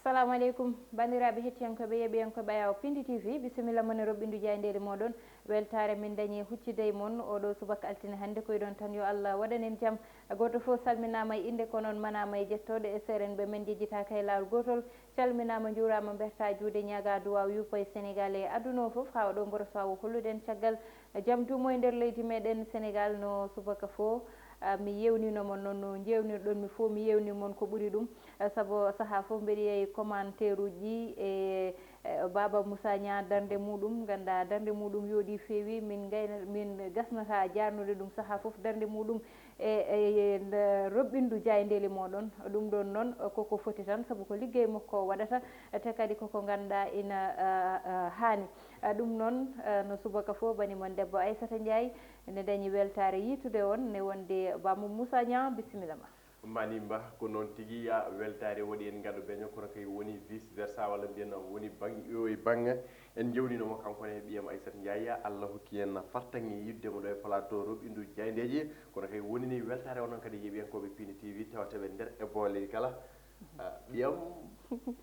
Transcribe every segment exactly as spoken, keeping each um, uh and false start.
Salamu aleykum, banndiraaɓe hettiyankooɓe, yeeɓiyankooɓe Ayaw Pindi T V, bisimilla mon e roɓɓindu jaayndeeli mooɗon. Weltaare min dañi huccide e mon oɗo subaka altine hannde, koyɗon tan yo Allah waɗan en jam. Gooto fof salminaama e innde, ko noon manaama e jettooɗe e seerenɓe men jejjitaaka e laawol gootol. Calminaama, njuuraama, mbertaa juuɗe, ñaagaa duwaaw yuppa e Senegaal e aduna o fof, haa oɗo mboro so awo hollude en caggal jam duumo e nder leydi meɗen Senegaal no subaka fof. Ah, mi yewnino mon noon no njewnirɗon mi fof, mi yewni mon ko ɓuri ɗum. Ah, sabu sahaa fof mbeɗa yeeyi commentaire uji ɗi e, e Baba Moussa Niang darnde muɗum, nganndaa darnde muɗum yooɗi feewi, min ngayna, min gasnata jaarnude ɗum sahaa fof darnde muɗum e, e, e nde roɓɓindu jaayndeeli mooɗon. Ɗum ɗoon noon koko foti tan, sabu ko liggey makko o waɗata, te kadi koko nganndaa ina, ah, ah, haani. Ah, ɗum noon, ah, no subaka fof, bani mon debbo Aissata Ndiaye ne dañi weltaare yiitude on, ne wonde Bamum Moussa Niang, bisimilla ma. Mani Mba, ko noon tigi, ya weltaare waɗi en ngaɗo beño, kono kay woni vice versa, walla mbiyen woni bang-, o e bang. En jewnino mo kanko ne ɓiyam Aissata Ndiaye, Allah hokki en fartaŋŋe yidde mo ɗo e plateau roɓɓindu jaayndeeji, kono kay woni ni weltaare onon kadi yeeɓiyankooɓe Pindi T V, tawata ɓe nder e boole kala. Ah, ɓiyam,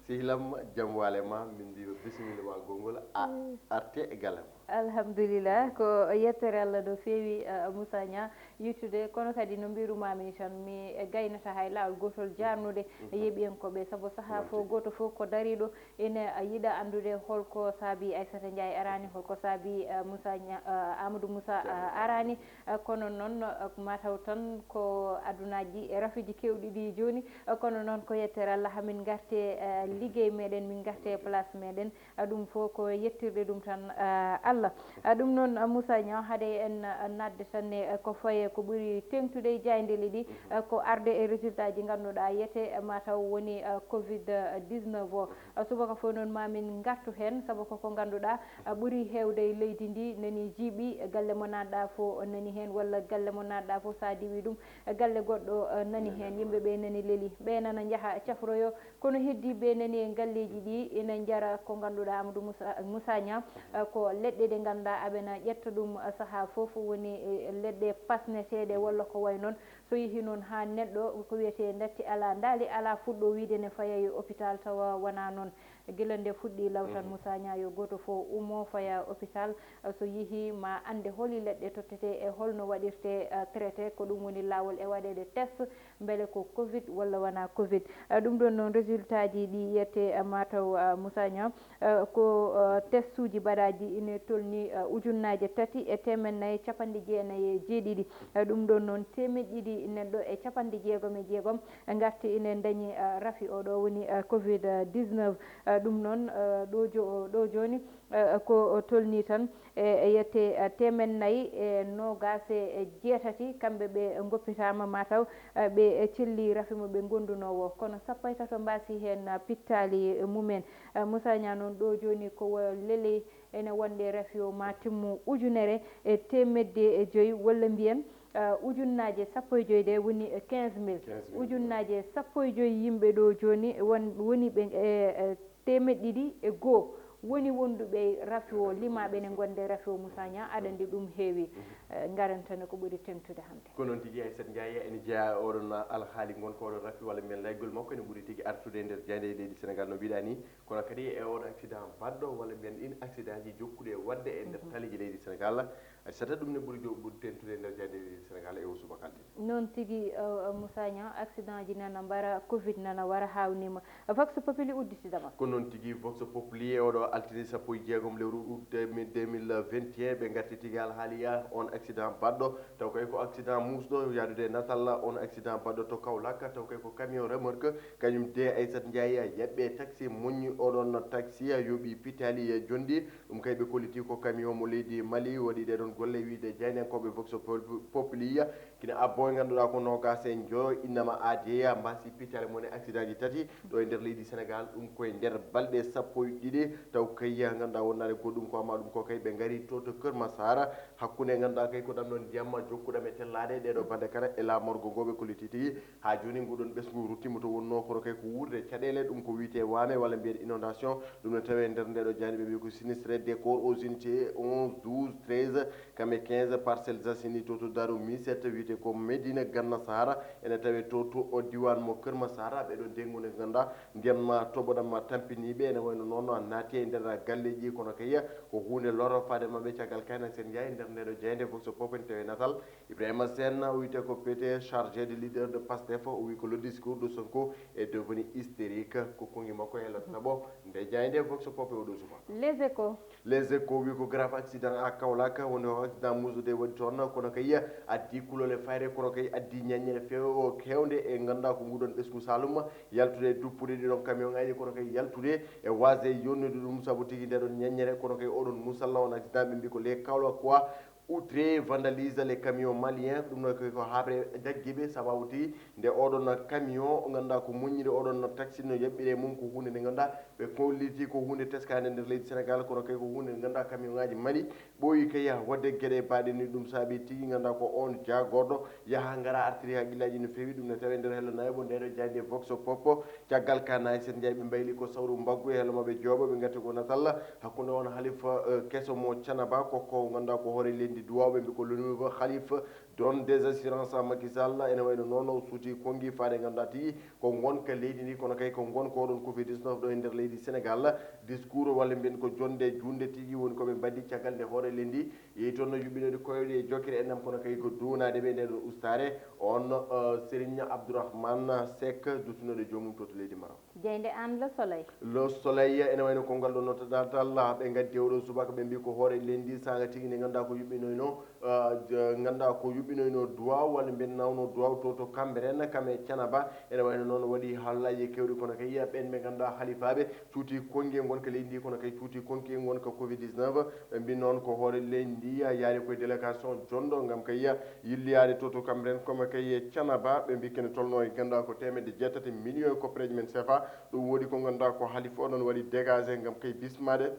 sehilam, jam waale ma, min mbiyo bisimilla ma gongol, a arte e galle ma. Alhamdulillah, ko yettere Allah no feewi, ah, Moussa Niang, yittude, kono kadi no mbirumaami tan, mi gaynata hay laawol gootol jaarnude yeeɓiyankooɓe, sabu sahaa fof gooto fof ko dariiɗo ina yiɗa anndude holko saabi Aissata Ndiaye araani, holko saabi, ah, Moussa Niang, ah, Amadou Moussa, ah, araani. Ah, kono noon, ah, mataw tan ko adunaaji e rafiji keewɗi ɗi jooni. Ah, kono noon ko yettere Allah, hamin ngarte, ah, liggey meɗen, min ngarte place meɗen. Ah, ɗum fof ko yettirde ɗum tan, ah, Allah. Ah, ɗum noon, ah, Moussa Niang, haade en, ah, naatde tan e, ah, ko faye ko ɓuri teŋtude e jaayndeeli ɗi, ah, ko arde e résultat ji ngannduɗaa yete, ah, mataw woni, ah, covid dix-neuf o. Ah, subaka fof noon ma min ngartu heen, sabu koko ngannduɗaa, ah, ɓuri heewde e leydi ndi nani jiiɓi, galle mo naatɗaa fof nani heen, walla galle mo naatɗaa fof so a diwi ɗum, galle goɗɗo, ah, nani heen, yimɓe ɓe nani leli, ɓe nana njaha cafroyo, kono heddiiɓe nani e galleeji ɗi ina njara ko ngannduɗaa Amadou Moussa, Moussa Niang, ah, ko leɗɗe ɗe ngannduɗaa aɓena ƴetta ɗum, ah, sahaa fof, woni, eh, leɗɗe pasneteeɗe walla ko wayi noon. So yehi noon haa neɗɗo ko wiyetee ndatti alaa ndaali, alaa fuɗɗo wiyde ne faya e hôpital, tawa wonaa noon. Gila nde fuɗɗii law tan, Moussa Niang, yo gooto fof ummo faya hôpital. So yehi ma annde holi leɗɗe tottetee e holno waɗirtee, eh, traité, ko ɗum woni laawol e waɗeede test, mbele ko covid walla wonaa covid. Eh, ɗum ɗoon noon résultat ji ɗi yiyetee, eh, mataw, eh, Moussa Niang, eh, ko, eh, test uji mbaɗaaji ine tolni, eh, ujunnaaje tati e teemed nayi capanɗe jeenayi e jeeɗiɗi. Eh, ɗum ɗoon noon teemeɗɗe ɗiɗi neɗɗo e capanɗe jeegom e jeegom ngarti ine dañi, eh, rafi oɗo woni, eh, covid dix-neuf. Eh, ɗum noon, eh, ɗo jo-, ɗo jooni, eh, ko tolni tan e, e yette, eh, teemed nayi e noogaas e jeetati, kamɓe ɓe ngoppitaama mataw, eh, ɓe celli rafi mo ɓe ngondunoo o. Kono sappo e tato mbaasi heen, eh, pittaali mumen. Eh, Moussa Niang noon ɗo jooni ko wo-, leley ene wonde rafi o ma timmu ujunere e teemedde e joyi, walla mbiyen, eh, ujunnaaje sappo e joyi, de woni quinze mille. Quinze mille. Ujunnaaje sappo e joyi yimɓe ɗo jooni won-, woni ɓe, eh, eh, teemeɗɗe ɗiɗi e goo woni wonduɓe rafi o, limaaɓe ne ngonde rafi o, Moussa Niang, aɗa anndi ɗum heewi. Eh, ngaren tan ko ɓuri teŋtude hannde. Ko noon tigi, Aissata Ndiaye, ene jeyaa oɗon alhaali ngon ko oɗon rafi, walla mbiyen laygol makko ene ɓuri tigi artude e nder jaaynde e leydi Senegaal no mbiɗa ni, kono kadi e oɗo accident baɗɗo, walla mbiyen ɗin accident ji jokkuɗi e waɗde e nder taliiji leydi Senegaal. Aissata, ɗum ne ɓuri jo-, ɓuri teŋtude e nder jaaynde e leydi Senegaal e o subaka altine. Noon tigi, eh, Moussa Niang, accident ji nana mbara, covid nana wara, haawnima. Vox Populi udditidama. Ko noon tigi, Vox Populi e oɗo altine sappo e jeegom lewru août deux mille vingt et un, ɓe ngarti tigi alhaaliya on accident baɗɗo, taw kay ko accident muusɗo yaadude e natal, on accident baɗɗo to Kaolack, taw kay ko camion remorque, kañum de Aissata Ndiaye yaɓɓe taxi moññi oɗon taxi yooɓi pitali e jonɗi. Ɗum kay ɓe kolliti ko camion mo leydi Mali waɗi ɗeɗon golle, wiide jaynenkooɓe Vox Pop-, Populi. Kina abbo e ngannduɗaa ko noogaas e njoyo innama A D A mbaasi pitale mum e accident ji tati ɗo e nder leydi Senegaal, ɗum koye nder balɗe sappo e ɗiɗi. Taw kay ngannduɗaa wonnaade ko ɗum ko amma ɗum ko kay ɓe ngari to to Kër Massar, hakkunde ngannduɗaa kay ko ɗam ɗon ndiyam jokkuɗam e tellaade ɗeɗo bande kala e la morgue ngo ɓe kolliti tigi. Haa jooni nguɗon ɓesngu ruttiima to wonnoo kono kay ko wuurde caɗeele, ɗum ko wiyetee waame walla mbiyen inondation. Ɗum no tawee nder ndeɗo jaaynde ɓe mbiyi ko sinistré décor aux unités onze, douze, treize. Kame quinze Parcelles Assainies to to Darou Missette, wiyetee ko Medina Ganna Sahara, ene tawee to to o diiwaan mo Kër Massar. Ɓee ɗoo ndenngu nde ngannduɗaa ndiyam ma toɓo ɗam ma tampiniiɓe, ene wayno noon naati e nder galleeji, kono kay ko huunde loro faade maɓɓe. Caggal kay na sen njaay nder ndee ɗoo jaynde Vox Pop en tawi natal Ibrahima Sène, o wiyetee ko P T chargé de leader de Pastef, o wi ko le discours de Sonko est devenu hystérique. Ko konngi makko e lotto taɓo nde jaynde Vox Pop e oɗo subaka. Les Échos. Les Échos wi ko grave accident à Kaolack, woni o accident musude waɗi toon, kono kay addi kulol e fayre, kono kay addi ñaññere feewo keewnde e ngannduɗaa ko nguɗon ɓesngu Saloum, yaltude e duppude ɗiɗon camion ŋaaji, kono kay yaltude e waasde yonnude ɗum, sabu tigi nde ɗon ñaññere, kono kay oɗon musalla on accident ɓe mbi ko les Kaolackois outré vandalise les camions maliens. Ɗum noon ko haaɓre jaggiiɓe, sababu tigi nde oɗon camion ngannduɗaa ko moññiri, oɗon taxi no yaɓɓiri e mum, ko huunde nde ngannduɗaa ɓe kolliti ko huunde teskaande nder leydi Sénégal, kono kay ko huunde nde ngannduɗaa camion ŋaaji Mali ɓooyi kay waɗde geɗe baaɗe ni. Ɗum saabi tigi ngannduɗaa ko on jaagorɗo yaha ngara artiri haqqillaaji no feewi. Ɗum ne tawee nder hello nayo bo nde ɗoo jaynde Vox Pop. Caggal ka nayi sen njaay ɓe mbayli ko sawru mbaggu e hello maɓɓe jooɓo ɓe ngati ko natal hakkunde on halifa, eh, keso mo Canaba, ko ko ngannduɗaa ko hoore leydi Duwaaw, ɓe mbi ko le nouveau khalife donne des assurances à Macky Sall. Ene wayno noon o suuti konngi faade ngannduɗaa tigi ko ngonka leydi ndi, kono kay ko ngonka oɗon covid dix-neuf ɗo e nder leydi Sénégal. Discours walla mbiyen ko jonde juunde tigi woni ko ɓe mbaɗi caggal nde hoore leydi yehi toon no yuɓɓinoyde koyɗe e jokkere enɗam, kono kay ko duwanaade ɓe nder ɗo ustaare. On, eh, Serigne Abdourahmane Seck, duttunooɗo joomum to to leydi Maroc. Jaynde an Le Soleil. Le Soleil ene wayno ko ngal ɗo notaɗa talla ɓe ngaddi oɗo subaka, ɓe mbi ko hoore leydi saanga tigi nde ngannduɗaa ko yuɓɓinoyno, eh, je-, ngannduɗaa ko yuɓɓinoyno Duwaaw walla mbiyen nawno Duwaaw to to Cambérène, kam e Canaba. Ene wayno noon waɗi haalullaaji keewɗi, kono kay ɓeen ɓe ngannduɗaa halifaaɓe cuuti konngi e ngonka leydi ndi, kono kay cuuti konngi e ngonka covid dix-neuf. Ɓe mbi noon ko hoore leydi ndi yaari koye délégation jonɗo ngam kay yilloyaade to to Cambérène, kono kay e Canaba. Ɓe mbi kene tolno e ngannduɗaa ko teemedde jeetati million e koppareeji men sefa. Ɗum woodi ko ngannduɗaa ko halifa oɗon waɗi dégagé ngam kay bismaade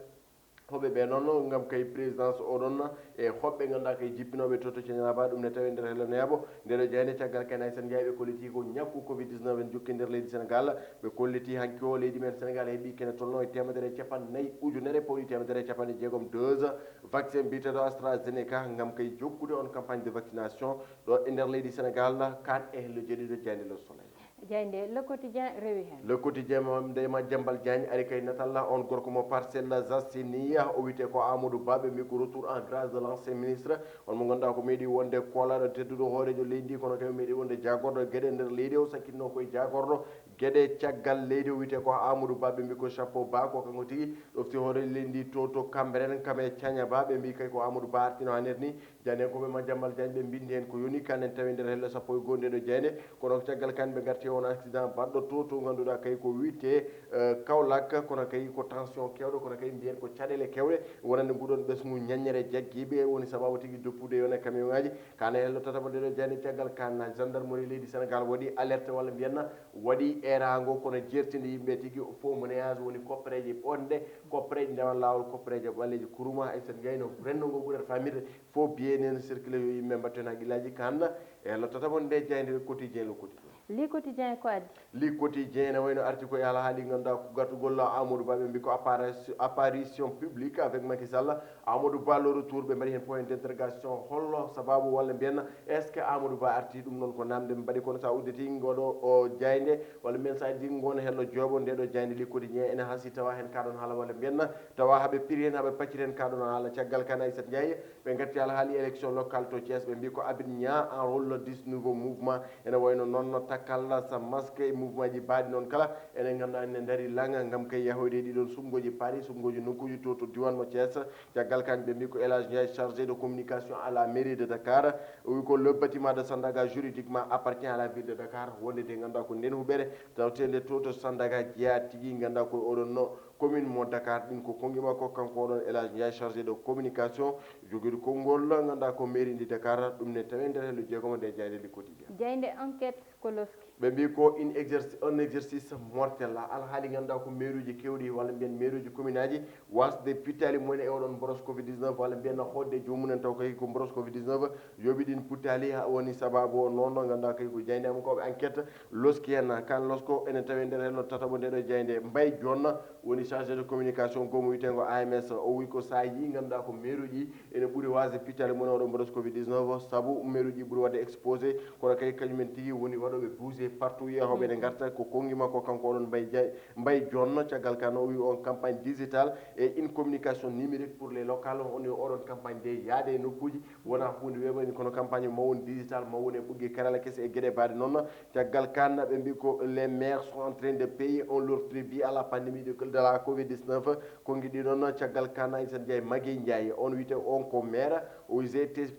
hoɓɓe ɓe noon, ngam kay présidence oɗon e hoɓɓe ngannduɗaa kay jippinooɓe to to Canaba. Ɗum ne tawi nder hello nayaɓo nde ɗo jaynde. Caggal kay nayi sen njaay ɓe kolliti ko ñakku covid dix-neuf en jokki nder leydi Sénégal. Ɓe kolliti hanki o leydi men Sénégal heɓi kene tolno e teemedere e capanɗe nayi ujunere pawɗi teemedere e capanɗe jeegom dose vaccin biyeteeɗo AstraZeneca ngam kay jokkude on campagne de vaccination ɗo e nder leydi Sénégal. Kan e hello jeeɗiɗo jaynde Le Soleil. Jaynde Le Quotidien rewi heen. Le Quotidien ma nde ma Jambal Diagne ari kay natalla on gorko mo Parcelles Assainies, o wiyetee ko Amadou Ba, ɓe mbi ko retour en grâce de l'ancien ministre, on mo ngannduɗaa ko meeɗi wonde koolaaɗo tedduɗo hooreejo leydi ndi, kono kay o meeɗi wonde jaagorɗo geɗe nder leydi, o sakkitno koye jaagorɗo geɗe caggal leydi, o wiyetee ko Amadou Ba, ɓe mbi ko chapeau bas, ko kanko tigi ɗofti hooreejo leydi ndi to to Cambérène, kam e Caña Ba, ɓe mbi kay ko Amadou Ba artino hannde ni. Jaayndiyankooɓe Madiambal Diagne ɓe mbinndi heen ko yoni, kanen tawi nder hello sappo e goo nde ɗo jaaynde. Kono ko caggal kan ɓe ngarti e on accident baɗɗo to, to ngannduɗaa kay ko wiyetee, eh, Kaolack, kono kay ko tension kewɗo, kono kay mbiyen ko caɗeele kewɗe wonande nguɗon ɓesngu ñaññere jaggiiɓe woni sababu tigi doppude yon e camion ŋaaji. Kan e hello tataɓo nde ɗo jaaynde, caggal kan gendarmerie leydi Sénégal waɗi alerte walla mbiyen na waɗi eeraango, kono jertinde yimɓe tigi faux monnayage woni koppereeje bonɗe, koppereeje ndewa laawol, koppereeje ɓaleeje kuruma. Hay sen ngayno renndo ngo ɓurata famirde. Fof bien en circulé yo yimɓe mbatten haqqillaaji kan e hello tataɓo nde jaaynde quotidien le quotidien. Le quotidien ko addi? Le quotidien ene wayno arti ko e alhaali ngannduɗaa ko gartugol Amadou Ba, ɓe mbi ko apparition, apparition publique avec Macky Sall, Amadou Ba le retour, ɓe mbaɗi heen point d'interrogation, hollo sababu walla mbiyen est ce que Amadou Ba arti? Ɗum noon ko namde ɓe mbaɗi, kono sa udditi ngoɗo o jaaynde walla mbiyen sa addi ngon hello jooɓo nde ɗo jaaynde le quotidien ene hasi tawa heen kaɗon haala walla mbiyen tawa haɓe piri heen haɓe pacciri heen kaɗon haala. Caggal kan Aissata Ndiaye ɓe ngatti alhaali élection locale to Thiès, ɓe mbi ko Habib Niang enrôle dix nouveaux mouvements. Ene wayno noon no takkal sa masque e mouvement ji baaɗi noon kala ene ngannduɗaa ene ndaari langa ngam kay yahoyde e ɗiɗon suɓngooji Paris, suɓngooji nokkuuji to, to diwan mo Thiès. Caggal kan ɓe mbi ko El Hadj Ndiaye chargé de communication à la mairie de Dakar, o wi ko le bâtiment de Sandaga juridiquement appartient à la ville de Dakar. Wonde nde ngannduɗaa ko nden huɓere tawtende to, to Sandaga jeyaa tigi ngannduɗaa ko oɗon no commune mo Dakar, ɗin ko konngi makko, kanko oɗon El Hadj Ndiaye, chargé de communication, jogiiɗo konngol, ngannduɗaa ko mairie ndi Dakar, ɗum ne tawi nder hello jeegomo nde jaaynde le quotidien. Jaaynde enquête ko loski. Ɓe mbi ko in exerci un exercice mortel. Alhaali ngannduɗaa ko mairie uji kewɗi walla mbiyen mairie uji commune aji wasde pittaali mumen e oɗon mboros covid dix-neuf walla mbiyen hoɗde jomumen taw kay ko mboros covid dix-neuf yooɓi ɗin puttaali. Ha woni sababu o noon ngannduɗaa kay ko jaaynde am ko enquête loski hen. Kan losko ene tawi nder hello tataɓo ndeɗo jaaynde. Mbay Jonna woni chargé de communication goomu wiyeteengo A M S. O wi ko so a yii ngannduɗaa ko mairie uji ene ɓuri wasde pittaali mumen oɗo mboros covid dix-neuf sabu mairie uji ɓuri wadde exposé, kono kay kañumen tigi woni waɗooɓe bougé partout, yehooɓe ene ngarta. Ko konngi makko kanko oɗon Mbay Jay Mbay Jonno. Caggal kan o wi on campagne digital et une communication numérique pour les locales, on oɗon campagne de yaade e nokkuuji wona huunde weeɓani, kono campagne maw woni digital, maw woni e ɓoggi karala kese e geɗe baɗe noon. Caggal kan ɓe mbi ko les maires sont en train de payer on leur tribut à la pandémie de, de la covid dix-neuf. Konngi ɗi noon caggal kan Aissata Ndiaye Maguey Ndiaye, on wiyte on ko maire, o wi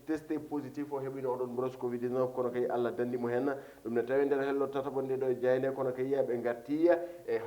testé positif, o heɓino oɗon brosse covid dix-neuf, kono kay Allah dandi mo hen. Ɗum ne tawi nder hello tataɓo nde ɗo e jaaynde, kono kay ɓe ngarti e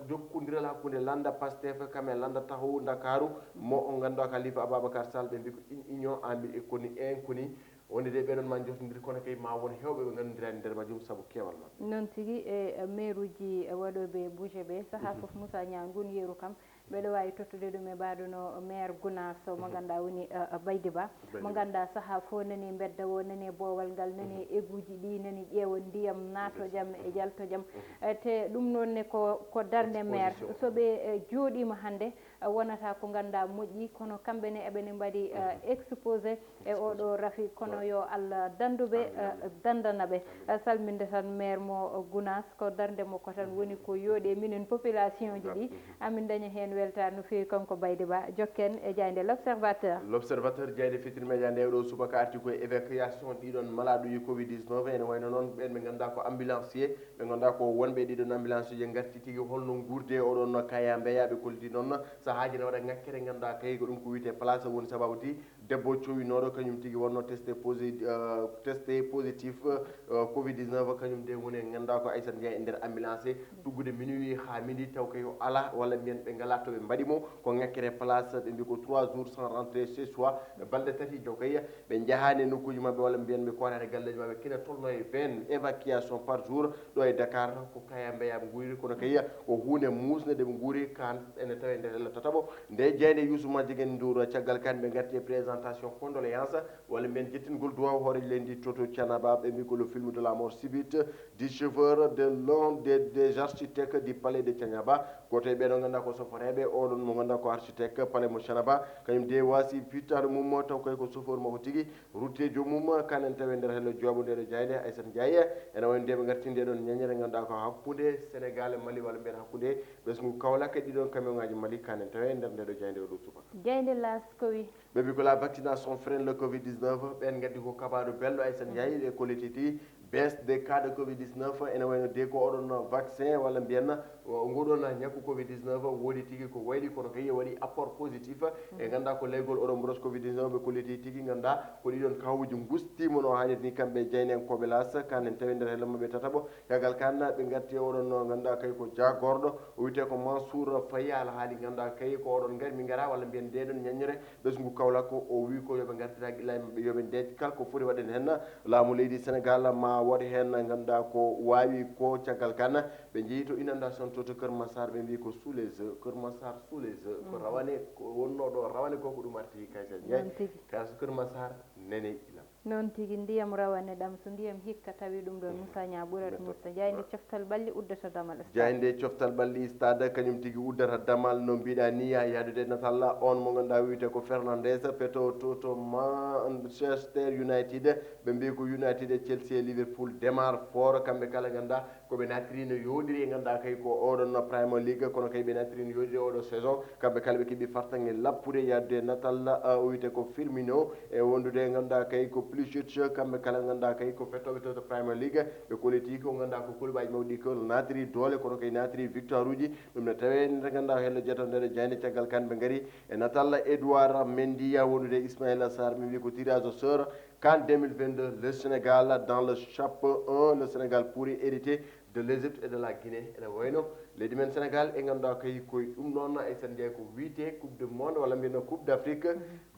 jokkondiral hakkunde lannda Pastef kam e lannda tahowu Ndakaaru mo o ngannduɗaa Khalifa Ababacar Sall. Ɓe mbi ko une union en mi-, koni en koni. Wonde de ɓeɗon ma joftondir, kono kay ma won hewɓe ɓe nganndirani nder majjum sabu keewal maɓɓe. Noon tigi, e mairuji waɗoɓe bougé ɓe, saha fof Moussa Niang ngun yeru kam, mbeɗa wawi tottude ɗum e mbaɗo no maire Gounass mo ngannduɗaa woni, eh, Baydy Ba. Mo ngannduɗaa saha fof nani mbedda o, nani boowal ngal, nani eguji ɗi, nani ƴeewa ndiyam naatojam e jaltojam. Eh, te ɗum noon ne ko, ko darnde maire. So ɓe, eh, jooɗima hannde, eh, wonata ko ngannduɗaa moƴƴi, kono kamɓe ne eɓene mbaɗi, eh, exposé e oɗo rafi, kono yo Allah dandu ɓe, eh, dandana ɓe. Eh, salminde tan maire mo Gounass, ko darnde mo ko tan woni ko yooɗe minen population ji ɗi, amin daña heen weltaare no feewi. Kanko Baydy Ba, jokken e jaaynde L'Observateur. L'Observateur, jaaynde Futurs Médias nde ɗo subaka arti ko e évacuation ɗiɗon malaaɗo yi covid dix-neuf, ene wayno noon ɓen ɓe ngannduɗaa ko ambulancier, ɓe ngannduɗaa ko wonɓe ɗiɗon ambulance uji ngarti tigi holno nguurde oɗon kaya mbeya, ɓe kolliti noon sahaaji ne waɗa ŋakkere ngannduɗaa kay ko ɗum ko wiyte place woni sababu ti debbo cowinooɗo kañum tigi wonno testé posi-, euh, testé positif, euh, covid dix-neuf, kañum de woni e ngannduɗaa ko Aissata Ndiaye e nder ambulance, tuggude minuit haa midi taw kay o ala walla mbiyen ɓe ngala to ɓe mbaɗi mo, ko ŋakkere place, ɓe mbi ko trois jours sans rentrer chez soi, balɗe tati taw kay ɓe njahaani e nokkuuji maɓɓe walla mbiyen ɓe kooraani e galleeji maɓɓe, kina tolno e vingt évacuation par jour ɗo e Dakar, ko kaya mbeya ɓe nguuri, kono kay ko huunde muusnde nde ɓe nguuri, kan ene tawi e nder hello tataɓo nde jaaynde Youssou Madjiguène Ndour. Caggal kan ɓe ngarti e présentation condoléance walla mbiyen jettingol duwaw hooreejo leydi Toto Thiénaba, ɓe mbi ko le film de la mort subite du chauffeur de l'un des, des architectes du palais de Thiénaba. Gooto e ɓeɗo ngannduɗaa ko soforeeɓe oɗon mo ngannduɗaa ko architecte palais mo Thiénaba, kañum de wasi pittaali mum taw kay ko chauffeur makko tigi rutte joomum. Kan en tawi nder hello jooɓo ndeɗo jaaynde Aissata Ndiaye. Ene wayno nde ɓe ngarti nde ɗon ñañere ngannduɗaa ko hakkunde Sénégal e Mali walla mbiyen hakkunde ɓesngu Kaolack e ɗiɗon camion ngaji Mali. Kan en tawi nder ndeɗo jaaynde oɗo subaka. Jaaynde L'As ko wi? Ɓe mbi ko la vaccination freine le covid dix-neuf, ɓen ngaddi ko kabaru belɗo Aissata Ndiaye e kolliti tigi baisse des cas de covid dix-neuf, ene wayno de ko oɗon vaccin walla mbiyen o ngoɗon ñakku covid dix-neuf woodi tigi ko wayli, kono kay waɗi apport positif e ngannduɗaa ko laygol oɗon brosse covid dix-neuf, ɓe kolliti tigi ngannduɗaa ko ɗiɗon kawuji ngustima no haanirta ni kamɓe jaayndiyankooɓe L'As. Kan en tawi nder hello maɓɓe tataɓo, caggal kan ɓe ngarti e oɗon no ngannduɗaa kay ko jaagorɗo, o wiyete ko Mansour Faye, alhaali ngannduɗaa kay ko oɗon ngari min ngara walla mbiyen ndeɗon ñaññere ɓesngu Kaolack, o wi ko yoɓe ngartira gila e maɓɓe yoɓe ndeej kala ko foti waɗen hen. Laamu leydi Sénégal ma waɗ hen ngannduɗaa ko waawi ko. Caggal kan ɓe njeeyi to inondation to, to Kër Massar, ɓe mbi ko sous les eaux, Kër Massar sous les eaux, ko rawane ko wonno ɗo, rawane ko ko ɗum arti kay sen jeey. Noon tigi. Kay so Kër Massar nene ilam. Noon tigi, ndiyam rawane ɗam, so ndiyam hikka tawi ɗum ɗon Moussa Niang ɓurat Moussa. Jaaynde coftal ɓalli uddata damal stade. Jaaynde coftal ɓalli stade kañum tigi uddata damal no mbiɗa ni, ya yaadude natalla on mo ngannduɗaa wiyete ko Fernandes, peto to, to Manchester United. Ɓe mbi ko United e Chelsea e Liverpool démarre fort, kamɓe kala ngannduɗaa ko ɓe naatiri no yooɗiri e ngannduɗaa kay ko oɗon Premier League, kono kay ɓe naatiri no yooɗiri oɗo saison. Kamɓe kala ɓe keɓi fartaŋŋe lappude yaadude natalla, o wiyete ko Firmino, e wondude ngannduɗaa kay ko Pulisic, kamɓe kala ngannduɗaa kay ko fettoɓe to, to Premier League, ɓe kolliti ko ngannduɗaa ko kulubaji mawɗi ko naatiri doole, kono kay naatiri victoire uji. Ɗum ne tawe nde ngannduɗaa hello jeeto nder jaaynde, caggal kan ɓe ngari e natalla Edouard Mendy, wondude Ismaïla Sarr, ɓe mbi ko tirage au sort. CAN deux mille vingt-deux, le Sénégal dans le chapeau un, le Sénégal pourrait hériter de l'Égypte et de la Guinée. Ene wayno leydi men Sénégal e ngannduɗaa kay koye ɗum noon Aissata Ndiaye ko wiyete Coupe du Monde walla mbiyen Coupe d'Afrique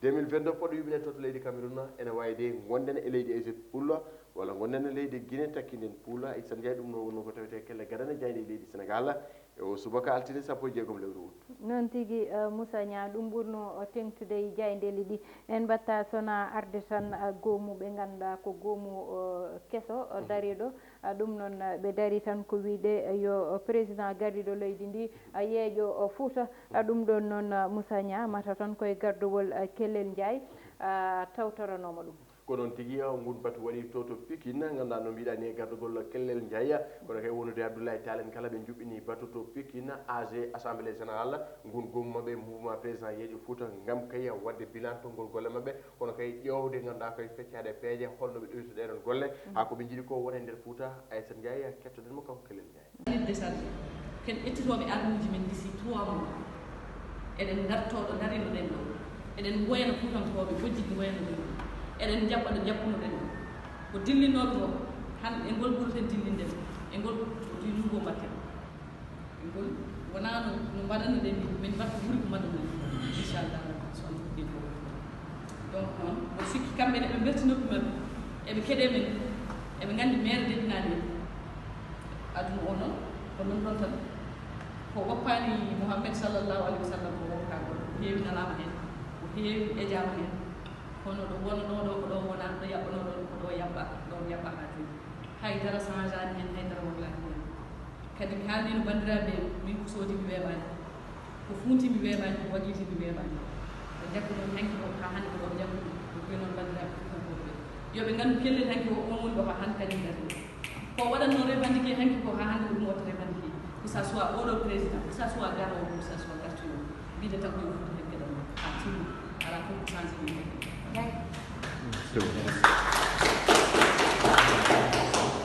deux mille vingt-deux poɗɗo yuɓɓinede to, to leydi Cameroun, ene wawi de gonden e leydi Égypte. Pullo Walla ngonnen leydi Guinée, takkinden Pula, Aysata Njaay, ɗum no wonno ko tawetee kelle gadane jaaynde leydi Senegal e o subaka altine sappo e jeegom lewru ut. Noon tigi, eh, Moussa Niang, ɗum ɓurno eh, teŋtude e jaayndeeli ɗi. En mbaɗta sona arde tan eh, goomu ɓe ngannduɗaa ko goomu eh, keso eh, dariiɗo. Eh, ɗum noon eh, ɓe dari tan ko wiyde eh, yo eh, président gardiiɗo leydi ndi eh, yeeƴo eh, Fuuta. Eh, ɗum ɗoon noon eh, Moussa Niang mata tan koye gardowol eh, Kellel Njaay eh, tawtoranooma ɗum. Ko noon tigi, ngun batu waɗi to to Pikine, ngannduɗaa no mbiɗa ni e gardugol Kellel Njaay, kono kay wonude Abdoulaye Tall en kala ɓe njuɓɓini batu to Pikine, A G Assemblée Générale, ngun goomu maɓɓe mouvement président yeeƴo Fuuta, ngam kay waɗde bilan to ngol golle maɓɓe, kono kay ƴeewde ngannduɗaa koye feccaade peeje, holno ɓe ɗowirta ɗee ɗoon golle, haa ko ɓe njiɗi ko wona e nder Fuuta, Aysata Njaay, kettoɗen mo kanko Kellel Njaay. Lit décharge ken ƴettitooɓe armuuji men d'ici trois mois. Eɗen ndartoo ɗo darinoɗen ɗo. Eɗen ngoyana Fuutankooɓe bojji ɗi ngoyanoɗen ɗo. Eɗen njaɓɓa ɗo njaɓɓunoɗen ɗo. Ko dillinooɓe ko han e ngol ɓurten dillinde e ngol ko dillugo mbatten. E ngol wonaa no no mbaɗanoɗen ni min mbaɗ ko ɓuri ko mbaɗanoɗen inchallah so Allah fuɗɗi ko. Donc noon mboɗo sikki kamɓe ne ɓe mbelti noppi maɓɓe eɓe keɗe men. Eɓe nganndi mere debinaani en. Aduna o noon ko noon ɗon tan ko woppaani Muhammed sallallahu alaihi wa sallam ko woppa goɗɗo ko heewi nanaama heen ko heewi ejaama heen. Kono ɗo wonanoo ɗo ko ɗo wona ɗo yaɓɓanoo ɗon ko ɗo yaɓɓa ɗon yaɓɓa haa jooni. Hay dara sanjaani heen hay dara wonlaaki heen. Kadi mi haalnino banndiraaɓe min ko soodi mi weeɓaani. Ko fuunti mi weeɓaani ko waɗiiti mi weeɓaani. Ɓe njakku noon hanki ko haa hannde ko ɗo njakku ko ɗum noon banndiraaɓe futankooɓe ɓe yo ɓe nganndu pellel hanki ko on woni ɗo haa hannde kadi ngati ko waɗatno revendiqué hanki ko haa hannde ko ɗum watta revendiqué que ça soit oɗo président que ça soit garowo que ça soit gartuyo mbiɗe tan ko yo fuɗɗo heɓɓe ɗon haa timmi alaa fof ko changé ɗum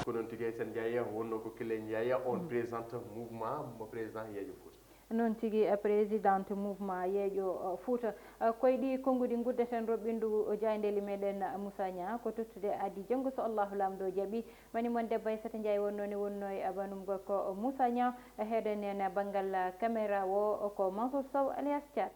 ko noon tigi Aysata Njaay wonno ko Kille Njaay on présidente mouvement mo président yeeƴo Fuuta. Noon tigi présidente mouvement yeeƴo Fuuta. Koye ɗi konnguɗi nguddeten roɓɓindu jaayndeeli meɗen Moussa Niang ko tottude addi janngo so Allahu Laamɗo jaɓi. Mani mon debbo Aysata Njaay wonno ne wonno e banum gorko Moussa Niang. Heɗen en banngal caméra o ko Mansour Sow alias Thiat.